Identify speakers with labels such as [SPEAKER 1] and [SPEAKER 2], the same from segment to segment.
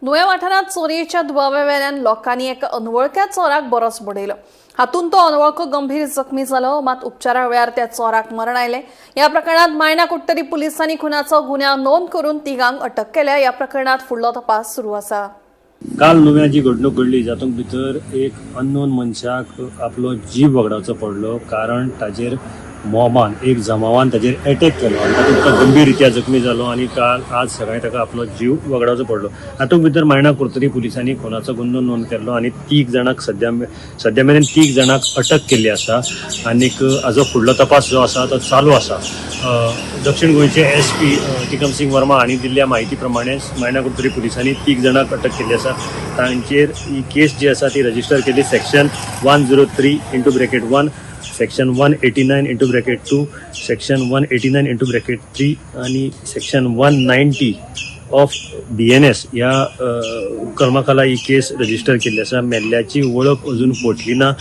[SPEAKER 1] नुवें वाठारांत चोरयेच्या दुबाव्या लोकांनी एका अनवळख्या चोराक बरोच बडयलो. हातूंत तो अनवळखो गंभीर जखमी जालो. मात उपचारा वेळार त्या चोराक मरण आयलें. ह्या प्रकरणात मायणा कुडटरी पुलिसांनी खुनाचो गुन्यांव नोंद करून तिगांक अटक केल्या. ह्या प्रकरणात फुडलो तपास सुरू आसा.
[SPEAKER 2] काल नुव्या जी घडणूक घडली जातूंत भितर एक अननोन मनशाक आपलो जीव वगडावचो पडलो, कारण ताजेर मॉबान, एक जमावान ताजेर एटॅक केलो आनी तातूंत तो गंभीर रित्या जखमी जालो आनी काल आज सकाळीं ताका आपलो जीव वगडावचो पडलो. हातूंत भितर मायणा कुडतरी पुलिसांनी खुनाचो गुन्यांव नोंद केल्लो आनी तीग जाणांक सद्या सद्या मेरेन तीग जाणांक अटक केल्ली आसा आनीक हाजो फुडलो तपास जो आसा तो चालू आसा. दक्षिण गोंयचे SP Tikam Singh Verma हांणी दिल्ल्या म्हायती प्रमाणे मायणा कुडतरी पुलिसांनी तीग जाणांक अटक केल्ली आसा. तांचेर ही केस जी आसा ती रजिस्टर केली, section 103 into bracket 1, section 189 into bracket 2, section 189 into bracket 3 आनी section 190 of BNS ह्या कलमा खाला ही केस रजिस्टर केल्ली आसा. मेल्ल्याची वळख अजून पटली ना.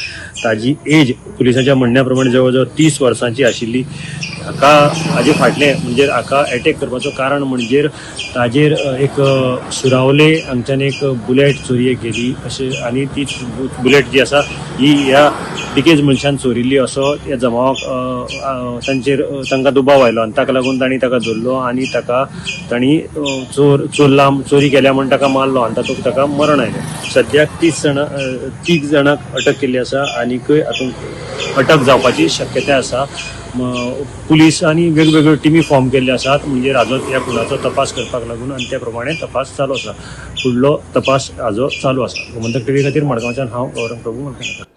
[SPEAKER 2] ताजी एज पुलिसांच्या म्हणण्या प्रमाणे जवळ जवळ 30 वर्सांची आशिल्ली. हाका हाजे फाटलें म्हणजे हाका एटॅक करपाचो कारण म्हणजे ताजेर एक सुरावले हांगच्यान एक बुलेट चोरयेक गेली अशें आनी ती बुलेट जी आसा ही ह्या डिकेज मनशान चोरिल्ली असो ह्या जमावाक तांचेर तांकां दुबाव आयलो आनी ताका लागून तांणी ताका धरलो आनी ताका तांणी चोर चोरला, चोरी केल्या म्हूण ताका मारलो आनी तातूंत ताका मरण आयलें. सद्याक 30 जाणां, तीग जाणांक अटक केल्ली आसा आनीकय हातूंत अटक जावपाची शक्यताय आसा. पुलीस आनी वेगवेगळ्यो टिमी फॉर्म केल्ले आसात, म्हणजे हाजो ह्या खुनाचो तपास करपाक लागून आनी त्या प्रमाणे तपास चालू आसा. फुडलो तपास हाजो चालू आसा. गोमंतक टीव्ही खातीर मडगांवच्यान हांव गौरव प्रभू मलकानाथ.